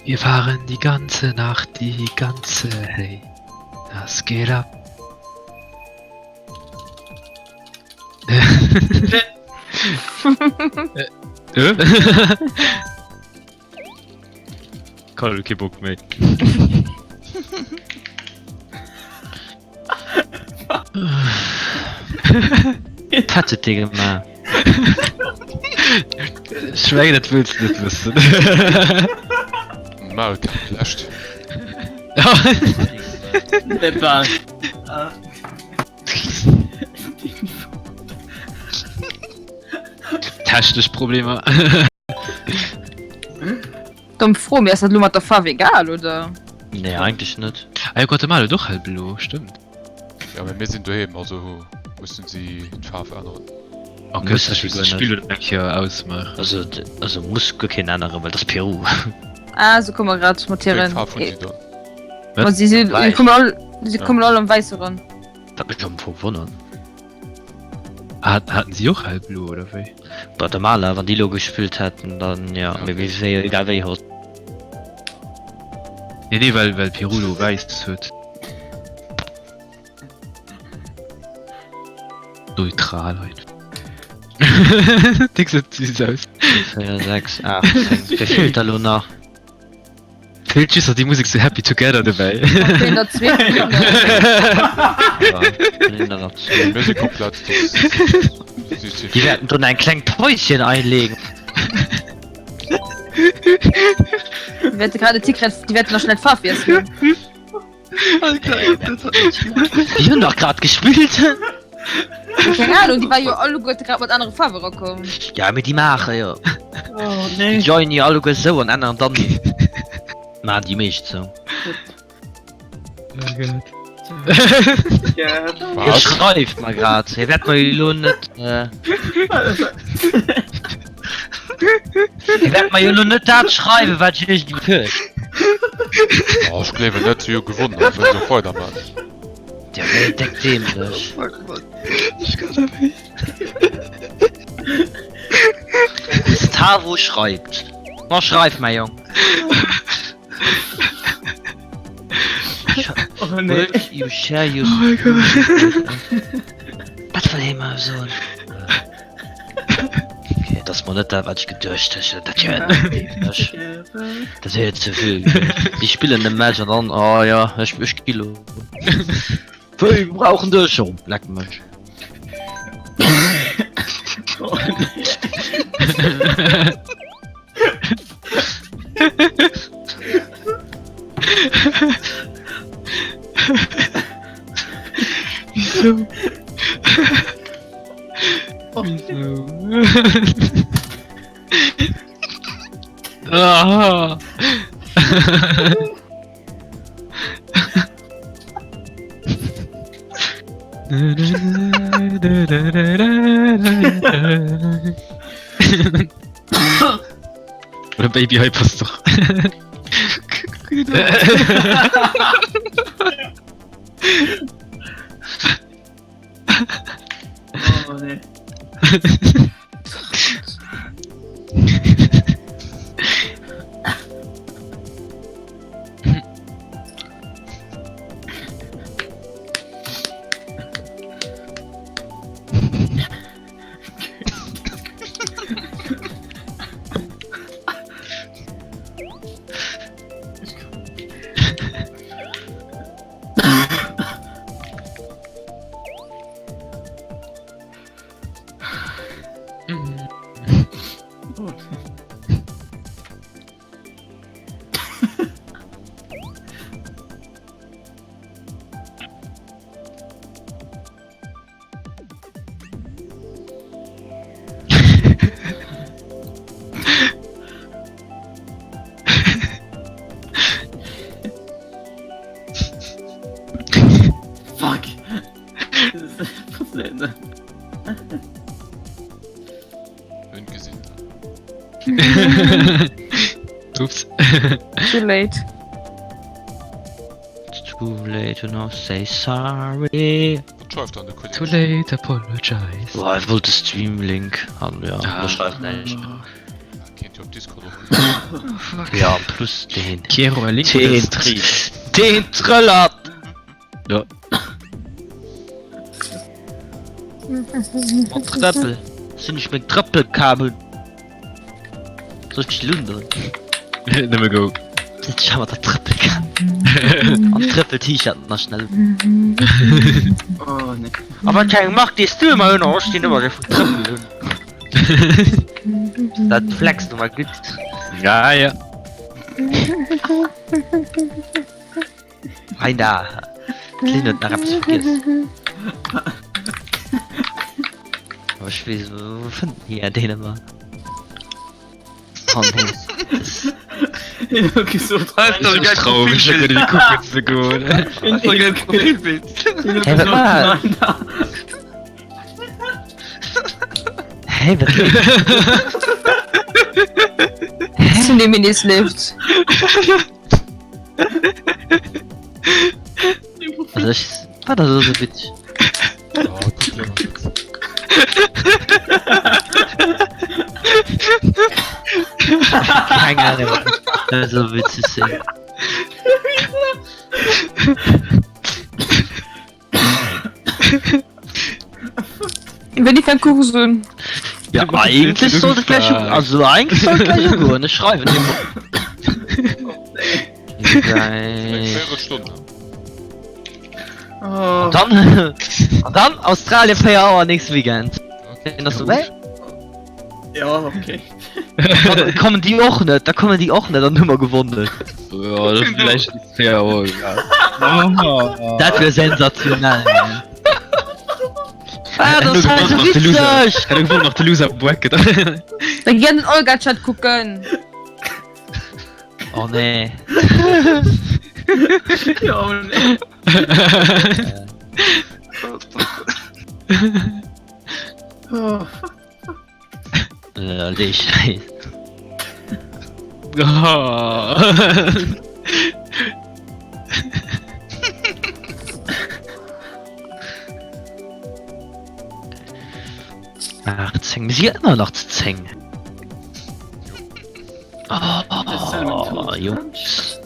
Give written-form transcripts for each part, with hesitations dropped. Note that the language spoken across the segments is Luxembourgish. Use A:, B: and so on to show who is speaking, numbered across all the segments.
A: Wir fahren die ganze Nacht, die ganze hey, das geht ab. Kann kee Bock méi.
B: Wat huet dee gemaach?
A: Ech mengen dat wëlls de net wëssen.
C: Mario Kart gelöscht.
A: Technesch Problemer.
D: Domm Fro, mee ass dat elo mat der Faarf egal, oder?
B: Nee, eigentlech net.
A: Ah jo, Guatemala huet och hellblo, stëmmt.
C: Ja, mee mir sinn doheem, also mussen si d'Faarf änneren.
A: Ok,
B: Muss
A: ech
B: si
A: muss
B: guer
A: dat
B: net.
A: Spill elo eng Kéier ausmaachen.
B: Also, also muss guer keen änneren, well dat ass Peru.
D: Ah, se komme grad mat
C: Wéi eng
D: hiren.
C: Faarf hunn si dann?
D: Ma si si
B: Wäiss.
D: kommen all, si
C: Ja.
D: kommen all am Wäisse ran.
B: Dat mech am Fong wonnern.
A: Hat, haten si och hellblo, oder wéi?
B: Guatemala, wann déi lo gespillt hätten, dann jo, mee wéi wéi egal wéi hot.
A: Nee, nee, well, well Peru lo wäiss huet. Neutral einfach. Déck sëit süß aus.
B: 4, 6, 8, 10, wéi feelt der lo nach?
A: Feelt just nach déi Musek zu Happy Together dobäi.
D: Feelen der zwee Spiller.
B: Ja, feelen der nach zwee.
C: Mir si komplett.
B: Déi wäerten drun eng kleng Päuschen einlegen.
D: Déi wäerte grad e Tick, déi wäerten nach schnell d'Faarf wiesselen.
B: Déi hunn dach grad gespillt.
D: Keng Ahnung, déi war jo alleguerte grad mat anere Faarwe rakomm.
B: Ja, mee déi maache jo.
E: Oh
B: Déi
E: nee.
B: joinen jo alleguer sou an änneren dann. Maachen déi meescht sou.
A: Oh Gott.
B: Hie
C: Was?
B: schreift mer grad. Hie wäert mer jo elo net. Äh, hie wäert mer jo elo net dat schreiwen, wat ech iergendwéi befürcht.
C: Oh, ech gleewen net, si hu gewonnen, also wëll se och weiderman.
B: Dir wéi déck dämlech.
A: Fuck, Mann. Ech kann net méi.
B: Gustavo schreibt. Ma schreif, mäi Jong.
E: Oh nee.
B: Will you share your
A: Oh mein
B: screen
A: Gott.
B: with us? Wat wëll hie mer soen? Okay, dat ass mol net dat, wat ech geduecht hätt. Dat wier ech. Dat wier ze vill. Déi spillen de Match an dann, oh ja, ech, ech gi lo. Wéi, wir brauchen dech! Oh, leck mech.
E: Oh nee.
A: Wieso? Wieso? Ah. Oder Baby Hype passt doch.
E: Oh nee. Fuck.
C: Hunn gesinn.
A: Ups.
D: Too late.
B: It's too late to not say sorry.
C: Wat schreift dann de Kolleg?
A: Too late apologize.
B: Boah, ech wollt de Stream-Link an ja,
A: Ah.
B: da schreift näischt.
C: Kéint jo. op Discord och.
B: Ja, plus deen.
A: Quiero el link
B: Deen
A: del
B: Deen trëllert!
A: Ja.
B: Mat Trëppel. Sinn ech meng Trëppelkabel. Soll ech mech lunderen?
A: Nëmme go.
B: Sitz ech mat der Trëppelkabel. An Trëppel-T-Shirt nach schnell.
E: Oh nee.
B: A wat fir eng Mark dees du ëmmer un? Oh, ech dinn ëmmer déi vum Trëppel un. Dat flext ëmmer gutt.
A: Ja, ja.
B: Hei da. D'Lynn huet nach eppes vergiess. Aber ech weess, wou fënnt hie deen ëmmer? Oh nee.
A: Ech trau mech net méi kucken ze goen.
B: Hey, wat war? Hey, wat?
D: Zu dem nees leeft.
B: Also ech, wat ass elo sou witzeg?
C: Oh, guck dir mal jetzt.
B: Keng Ahnung, wat sou witzeg sinn.
D: Wéini fänkt Course un?
B: Ja, eigentlich sollte es gleich, also eigentlich sollte gleich ugoen. Ech schreiwen him.
C: Eng Véierelstonn.
E: Oh.
B: Dann, an dann Australien 4 Auer nächste Weekend.
C: Okay.
B: Ass dobäi?
E: Ja, okay.
B: Dann kommen déi och net, da kommen déi och net, dann hu mer gewonnen.
A: Ja, das ist vielleicht fair, oh, ja.
B: Dat wär sensationell. Ah, das ist halt so witzeg!
A: Hätt gewonnen nach de Loser Bracket.
D: Da gi an den Olga-Chat kucken.
B: Oh nee.
E: Ja, oh nee. Oh.
B: Äh, déi Scheiss.
A: Oh.
B: Ach, 10. Mir si ëmmer nach zu 10. Oh, Jungs.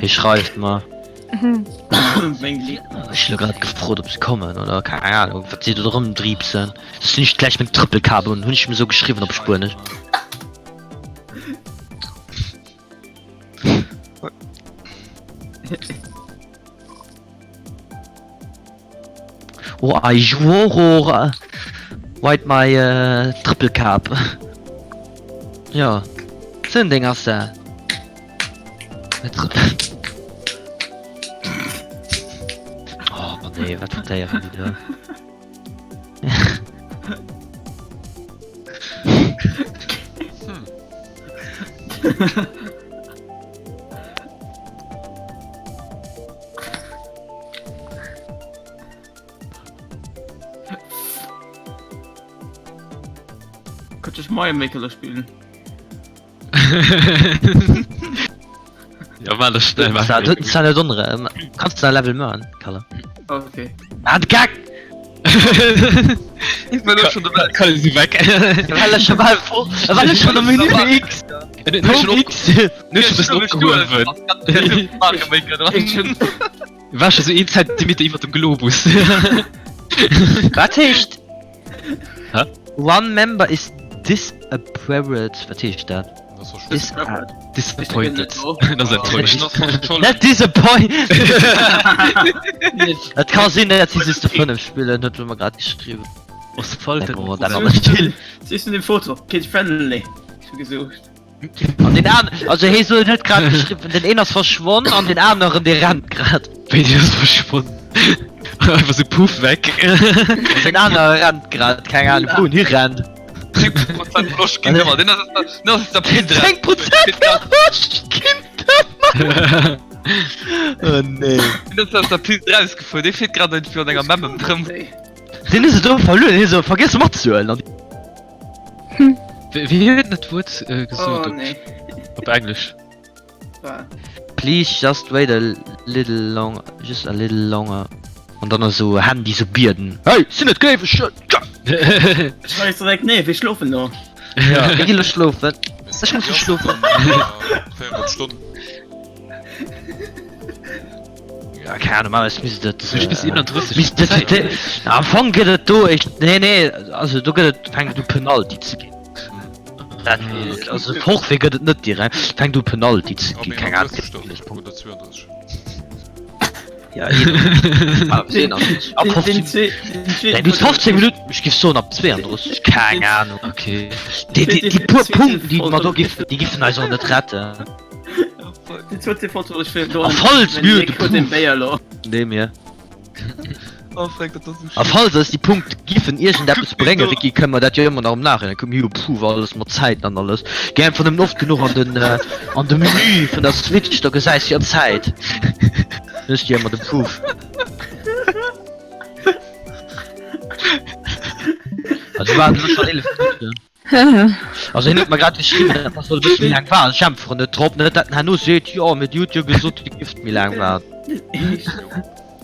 B: Hie schreift mer. Ech hu grad gefrot, ob se kommen oder keng Ahnung, wat si do rëmdriipsen. Soss hunn ech gläich meng Trëppelkap un, hunn ech mir sou geschriwwen op Spuenesch. Oh, I juoro white my Trëppelkap. Jo, sou en Ding ass dat. Oh nee, wat vertéieren déi do?
E: Könnt ich Mario Maker spielen?
A: Ja, war das schnell.
B: Das war das war net onre. Kannst du da Level machen, Kalle?
E: Okay.
B: Ah, de Gack!
A: Ich bin schon dabei. Kalle si weg.
B: Well ech schon bal voll, well ech schon am Menü X.
A: Punkt
B: X.
A: Net schon bëssen opgehuewen.
E: Ich schon.
A: War schon so een Zentimeter iwwer dem Globus.
B: Wat heescht?
A: Hä?
B: One member is disappeared. Wat heescht dat?
C: Das war schon.
B: Dis
A: Disappointed. Das ass enttäuscht.
B: Net disappoint. Et ka sinn, dat si just de 5 spillen, huet mer grad geschriwwen.
A: Was fällt denn?
B: Oh, dat ass still.
E: Siehst du den Foto? Kid friendly. Ich hab gesucht.
B: An den an also hee soll net grad geschriwwen, den een ass verschwonn an den aneren dee rennt grad.
A: Wéi deen ass verschwonn? Einfach sou puff weg.
B: Den anere rennt grad, keng Ahnung wou en hi rennt.
F: 10 Prozent Verloscht ginn ëmmer. Den ass den ass der Pit
B: 10 Prozent Verloscht ginn ëmmer. Oh nee.
F: Den ass aus der Pist rausgefuer. Dee fiert grad irgendwie an enger Memme rëm.
B: Den hues de do verluer, den hues de vergiess matzehuelen an.
A: Wéi huet en dat Wuert gesot
E: Oh nee.
A: op Englesch?
B: Please just wait a little longer, just a little longer. An dann esou Handy sou bieden. Hey, sinn net gleeweg!
E: Ech weis direkt, nee, wir schlofen lo.
B: Ja, mir gi lo schlofen. Ech muss schlofen.
C: Stonn.
B: Ja, keine Ahnung, normalerweise misst et.
A: Du spielst 31
B: Misst et, et, am Fong gëtt et do echt. Nee, nee, also do gëtt et fänkt u Penalty ze ginn. Dat weess ech. Also Forfait gëtt et net direkt, fänkt u Penalty ze ginn, keng Ahnung.
C: Oder 32.
B: Ja, ah, ab 15, nee, bis 15 Minuten, ech giff soen ab 32, keng Ahnung.
A: Okay.
B: Déi, déi, déi puer Punkten, déi mer do giffen, déi giffen eis och net retten. A falls mir de Proof, nee mir.
F: Oh, fuck, dat ass esou
B: A falls eis déi Punkte giffen iergendeppes bréngen, Ricky, kënne mer dat jo ëmmer nach am Nachhinein kucken. Mir hu Proof alles mat Zäiten an alles. Géi einfach nëmmen oft genuch an den, an de Menü vun der Switch, da gesäis du jo d'Zäit. Dann hues du jo ëmmer de Proof. Also waren elo schon 11 Minuten. Also hien huet mer grad geschriwwen, dat mer solle bësse méi laang waarden. Ech äntweren net drop, net dat en herno seet, jo mee dir hutt jo gesot dir géift méi laang waarden.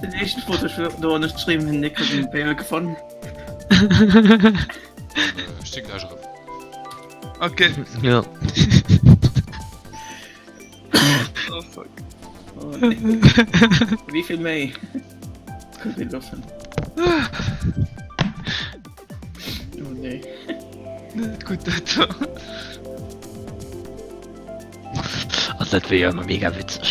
E: Den éischten Foto ech do an ech geschriwwen hunn, Nick huet den Béier gefannen.
C: Ech si gläich erëm.
F: Okay.
B: Ja.
F: Oh fuck.
E: Oh, nee. Wéi vill méi? Kënnt een loossen. Oh nee.
F: Net gutt dat do.
B: Also dat wier jo ëmmer mega witzeg.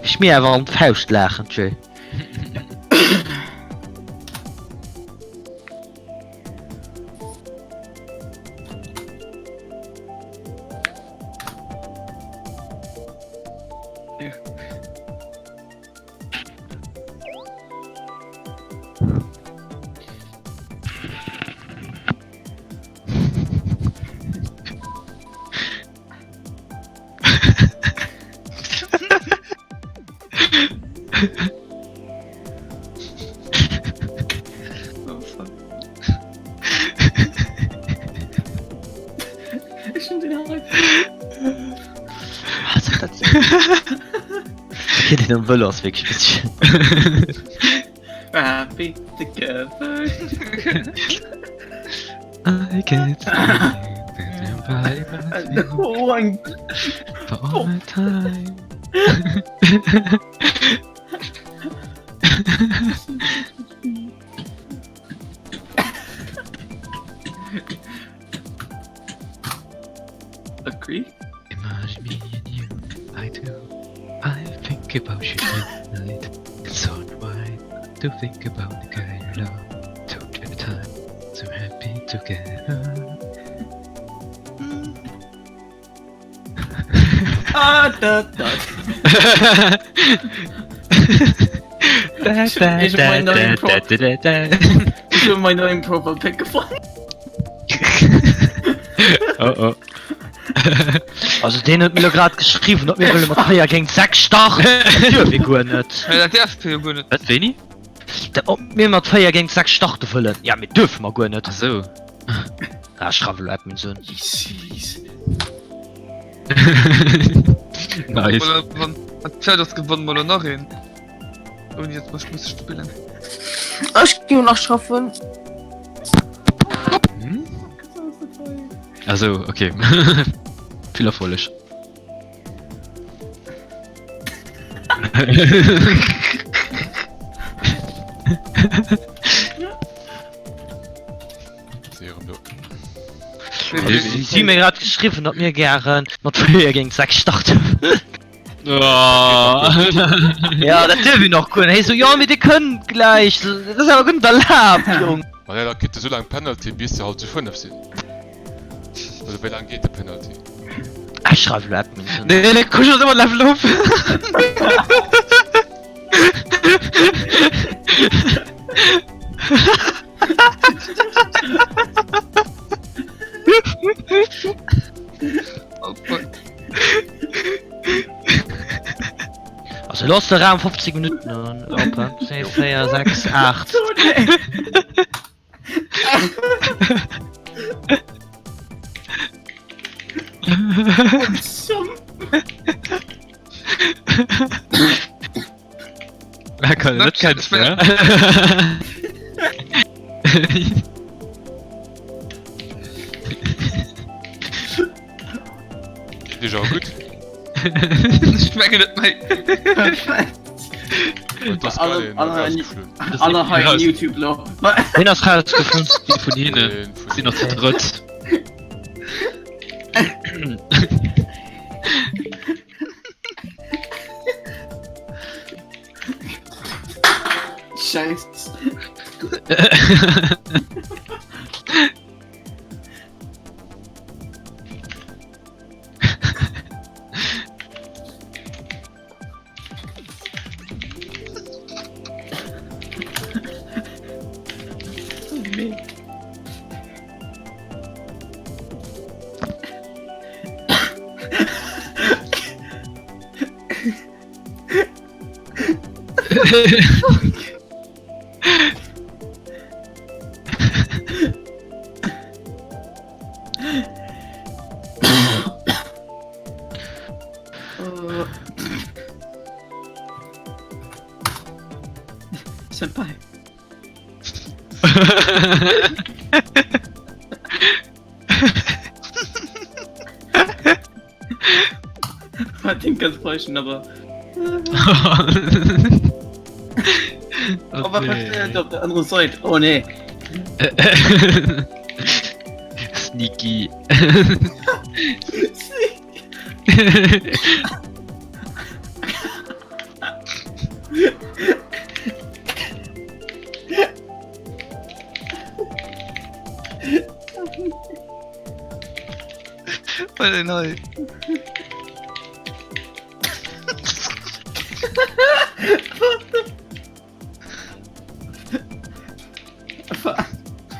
B: Ech mir awer an d'Fauscht laachen, Jay.
E: Ech hun den hei.
B: Okay, den um Vëlo ass wierklech witzeg.
E: Happy together.
A: I can't
E: Oh, eng
A: For all my time.
E: Agree?
A: Imagine me and you, I do. I think about you at night. It's so right to think about the girl you love. Took the time, so happy together.
E: Ah, da, da.
A: Da, da,
E: Ich mein
A: da,
E: neuen
A: da, da, da, da.
E: Ech hu mein neuen Profile Pic gefonnt.
A: Oh oh.
B: Also deen huet mir lo grad geschriwwen, ob mir wëlle mat 4 géint 6 starten. Dat duerf ee guer net.
F: Mä dat däerfs de jo guer net.
A: Wat, wéini?
B: Dat ob mir mat 4 géint 6 starte wëllen. Ja, mee duerfe mer guer net.
A: Ach sou.
B: Ah, ech schreiwe lo Admin un.
E: Jeez.
A: Nice.
F: Oder wann d'Pferd ass, gewanne mer lo nach een. Ouni datt mer musse spillen.
D: Ech ginn nach schaffen.
A: Hm? Also, okay. Vill Erfolleg.
B: Si hu mir grad geschriwwen, datt mir gären mat 4 géint 6 starten.
A: Oh.
B: Ja, dat dierf een och guer net. Hie sou, jo, mee dir kënnt gläich. Dat ass awer guer net erlaabt, Jong.
C: Ma ja, da kritt de soulaang Penalty bis se halt zu 5 sinn. Oder wéi laang geet de Penalty?
B: Ech schreiwe lo Admin.
A: Nee, nee, kusch ass ëmmer Level up.
F: Oh fuck.
B: Also looss de Raum 15 Minutten an op. 2, 4, 6, 8.
A: Kann net kennst, ne?
C: Dir awer gutt?
F: Ech mengen net méi.
C: Et ass grad een rausgeflunn.
E: Alle hei on YouTube lo.
B: Ween ass rausgeflunn?
A: Déi vun hinne
C: Een vun
A: sinn nach zu drëtt.
E: Scheiß. Senpai. Hat den ganz falschen, aber. Aber versteht op der anderen Seite. Oh nee.
A: Sneaky.
F: Well den hei.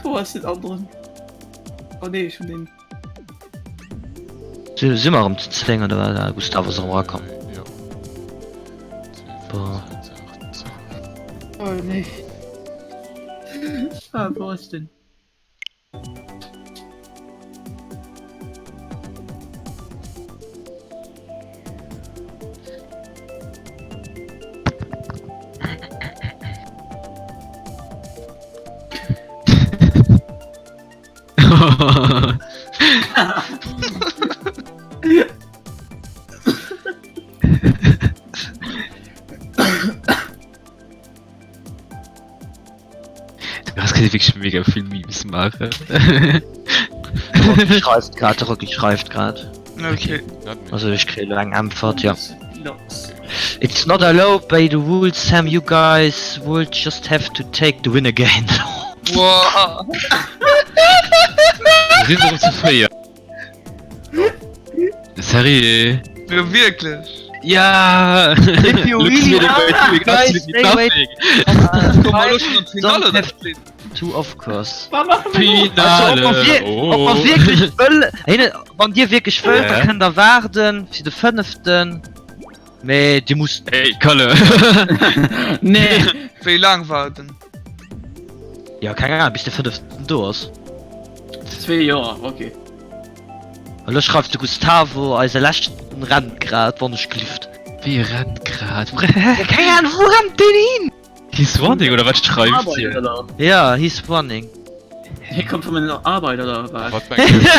E: Wo ass den anderen? Oh nee, schon den.
B: Si si mer erëm zu 10 oder wat? Ah, Gustavo ass erëm erakomm.
C: Jo.
B: Boah.
E: Oh nee. Ah, wo ass den?
A: Das kann ich wirklich mega viel Memes machen.
B: Rocky schreift grad, Rocky schreift grad.
F: Okay.
B: Also ech kréie lo eng Äntwert, ja. It's not allowed by the rules, Sam, you guys would just have to take the win again.
F: Wow.
A: Sinn se erëm zu 4? Seriö?
F: Jo, wierklech.
A: Ja!
B: If you really want, guys, stay wait.
F: Komm mal schon an d'Finale oder was?
B: To of course.
A: Finale!
B: Also, ob mer
A: oh.
B: ob mer wierklech wëll, hinne, wann dir wierklech wëllt, da
A: Ja.
B: kënnt der waarden fir de fënneften. Mee dir musst.
A: Ey, Kalle!
E: Nee!
F: Wéi laang waarden?
B: Ja, keng Ahnung, bis de fënneften do ass.
E: Zwee Joer, okay.
B: Elo schreift de Gustavo, eise leschten rennt grad, wann ech glift.
A: Wéi rennt grad?
B: Ja, keng Ahnung, wou rennt deen hin?
A: He's running oder wat schreift hien?
B: Ja, he's running.
E: Hie kommt vun meiner Arbeit oder wat?
C: Wat mengt Dir?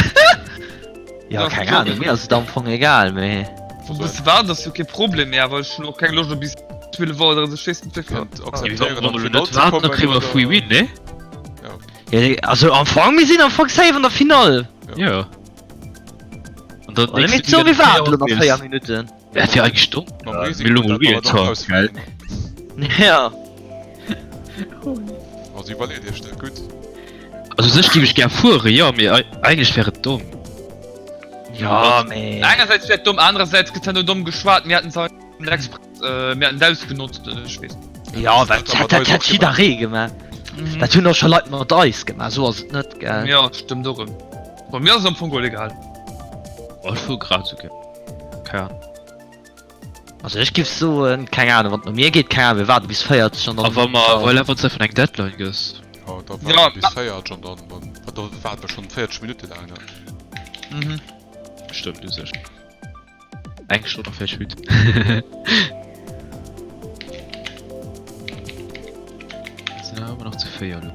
B: Ja, keng Ahnung, mir ass et am Fong egal, mee.
F: Vu bis waarden ass jo kee Problem, mee awer ech hunn och keng Loscht op bis 12 Auer oder esou, ech weess net wéi
C: Kënnt
A: Wa
C: akzeptéieren
A: mer
C: an
A: elo
C: d'Finall
A: net
C: ze
A: waarden, da
C: kommen
A: kréie mer
C: oder?
A: Free Win, ne?
B: Ja, also am Fong, mir sinn am Fong safe an der Finall.
A: Ja. An dann
B: Oder mir zo, mir waarden elo nach 4 Minutten.
A: Dat wier eigentlech domm.
C: Mam
A: Mir
C: Risiko,
A: elo mol
C: dat mer
A: Real
C: dann
A: Talk,
C: rausfliegen.
A: gell?
B: Ja.
C: Also iwwerleet iech dat gutt.
A: Also u sech géif ech gär fueren, jo, mee eigentlech wär et domm.
B: Ja, mee.
F: Engersäits wär et domm, anerersäits gëtt herno domm geschwat, mir hätten se express, mir hätten et ausgenotzt, ech weess net.
B: Ja, dat dat hätt jidderee gemaach. Dat hunn och scho Leit mat eis gemaach, esou ass et net, gell?
F: Jo, stëmmt och erëm. Bon, mir ass et am Fong geholl egal.
A: Oh, ech fuer grad esou gär. Keng Ahnung.
B: Also ech giff soen, keng Ahnung, wann et no mir geet, keng Ahnung, mir waarde bis 40 an dann.
A: A wa mer, voilà, wann s de einfach eng Deadline gëss.
C: Jo, da
F: Ja,
C: waarde bis 40 an dann, dann, da waarde mer schonn 40 Minutte laang, ne?
F: Mhm.
A: Stëmmt u sech. Eng Stonn a 40 Minutten. Sinn awer ëmmer nach zu 4 elo.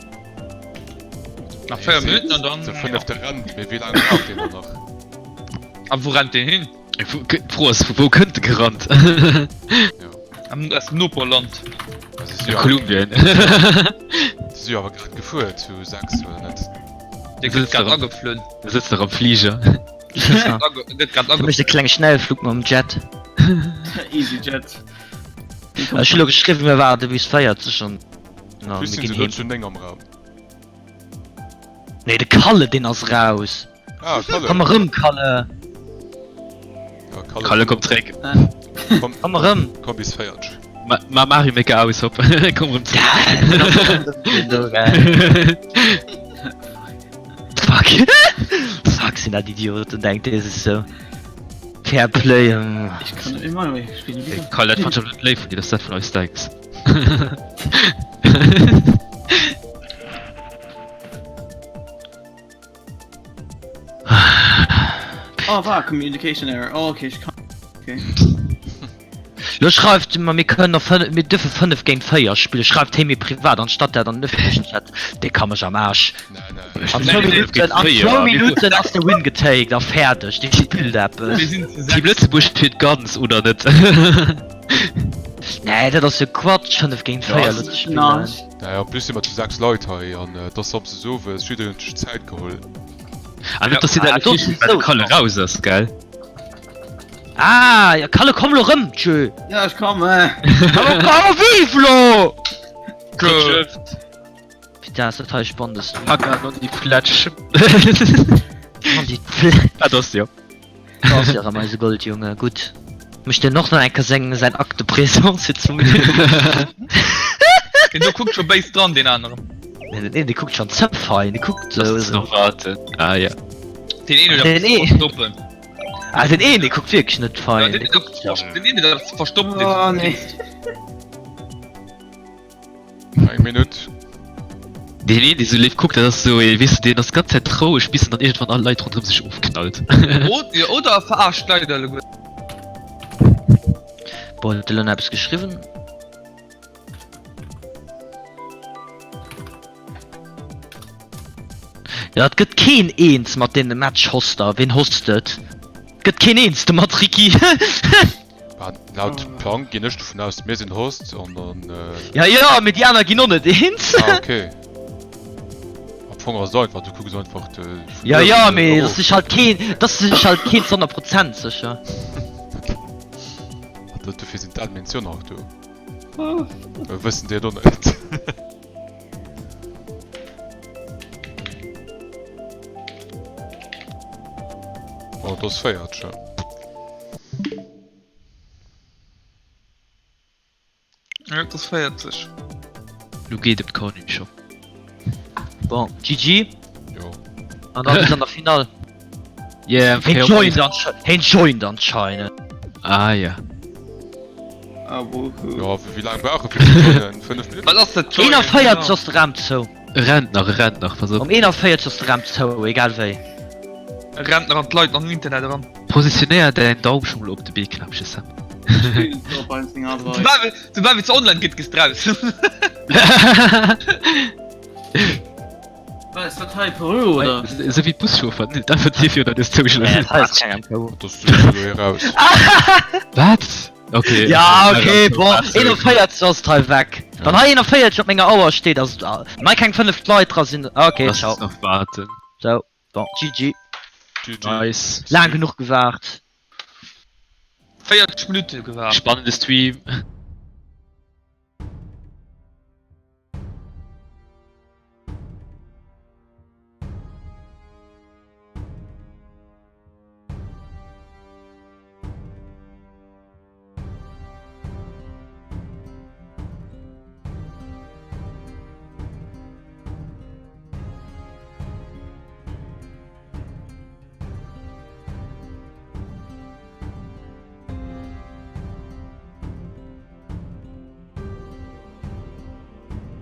F: Nach 4 Minutten an dann.
C: De fënnefte rennt, mee wéi laang brauch deen dann nach?
F: A wou rennt deen hin?
A: D'Fro ass, vu wou kënnt e gerannt?
F: Aus dem Noperland.
A: Kolumbien.
C: Si si jo awer grad gefuer zu 6, oder net?
F: Dee gëtt grad ageflunn.
A: E sëtzt nach am Fliger.
F: Gëtt grad
B: Dee mécht e klenge Schnellflug mam Jet.
E: EasyJet.
B: Ech hu lo geschriwwen, mir waarde bis 40 an
C: En plus
B: mir
C: sinn
B: ginn
C: se elo
B: heem.
C: zu 9 am Raum.
B: Nee, de Kalle, deen ass raus.
C: Ah, Kalle.
B: Komm erëm, Kalle.
C: Ja, Kalle,
A: Kalle komm zréck.
C: Komm,
B: Komm erëm.
C: komm bis 40.
A: Ma, ma Mario Maker aus, hopp. Komm erëm zréck.
B: Fuck. Fuck, sinn dat Idioten, denkt dee sech sou. Fair Play.
E: Ich kann net méi Mario Maker spillen.
A: Ey, Kalle, dat fand ech awer net léif vun dir, dass du dat vun eis denks.
E: Oh war Communication Error. Oh okay, ich kann. Okay.
B: Lo schreift e mer mir kënnen och 5, mir dürfe 5 géint 4 spillen, schreift hee mir privat anstatt dat an den ëffentlechen Chat. Dee ka mech am Aarsch. An zwou Minutten, an zwou Minutten ass de Win getaked a fäerdeg. Dee spillt eppes.
A: Team Lëtzebuerg fiert ganz, oder net?
B: Nee, dat ass jo Quatsch, 5 géint 4 elo ze spillen.
C: Naja, en plus si mer zu 6 Leit hei an et ass Samsdes owes, jiddereen huet sech Zäit geholl.
A: Ah, net dass si dat
B: Ah,
A: net richteg, well de Kalle raus ass, gell?
B: Ah, ja, Kalle, komm lo rëm, tschö!
E: Ja, ech komme!
B: Komm, komm, vive lo!
A: Tschö!
B: Putain, ass dat hei spannend.
A: Hacker non di Fletsch.
B: Non di Fletsch.
A: Ah, das jo.
B: Dat ass jo erëm eise Goldjunge. Gutt. Mécht deen och nach eng Kéier seng, säin Acte de présence fir zwou Minutten.
F: Deen do kuckt scho béis dran, deen aneren.
B: Nee, den een, dee kuckt schonn ze fein. Dee kuckt
A: Lass
B: sou.
A: uns noch warten. Ah, ja.
F: Deen een huet
B: Den
F: eppes ze
B: ee.
F: verstoppen.
B: Ah, den een, dee kuckt wierklech net
F: Ja,
B: fein.
F: deen
B: Dee
F: huet
B: kuckt
F: eppes
B: sou.
F: ze verstoppen. Den een huet eppes ze verstoppen. deen
E: Oh nee.
C: Eng Minutt.
A: Deen een, dee sou léif kuckt, dat ass sou ee, weess de, deen ass d'ganz Zäit roueg, bis en dann iergendwann all Leit ronderëm sech ofknallt.
F: Oder e verarscht d'Leit alleguer.
B: Boah, huet de Lënne eppes geschriwwen? Ja, et gëtt keen eens mat deene Match-Hoster. Ween hostet? Gëtt keen eens domat, Ricky.
C: Laut Plang ginn ech dovun aus, mir sinn Host an dann.
B: Ja, jo, mee déi aner ginn och net eens.
C: Ah, okay. Am Fong ass et einfach, du kucks einfach de.
B: Ja, jo, mee et ass sech halt keen, et ass sech halt keen zu 100 Prozent sécher.
C: Dofir sinn d'Admins jo nach do. Wëssen déi et och net. Oh, et ass 40.
F: Ja, et ass 40.
A: Lo geet ëm d'Cornichon.
B: Bon, GG.
C: Jo.
B: An dann bis an der Finale.
A: Yeah,
B: Heen joint anscheinend. Heen joint anscheinend.
A: Ah ja.
E: Ah, woohoo.
C: Ja, wéi laang brauch e fir ze joinen? 5 Minutten?
F: Wat ass dat joinen?
B: 41 ass de Raum zou.
A: E rennt nach, e rennt nach, pass op.
B: Um 41 ass de Raum zou, egal wéi.
F: E rennt nach an d'Leit an den Internet eran.
A: Positionéier däin Daum scho mol op de B-Knäppche, Sam.
F: Soubal wéi se online gëtt, gees de raus.
E: Wat ass dat hei, Peru oder?
A: Esou wéi d'Buschauffer, den einfach d'Dier virun der Nues zouschléit.
B: Hei ass keng MKU.
C: Dass du elo hei raus.
A: Wat? Okay.
B: Ja, okay, bon, 41 ass et hei weg. Wann hei 41 op menger Auer steet, ass et. Wann hei keng 5 Leit dra sinn, okay,
A: Lass
B: ciao.
A: uns nach warten.
B: Sou, bon, GG.
C: GG.
A: Nice.
B: Laang genuch gewaart.
F: 40 Minutte gewaart.
A: Spannende Stream.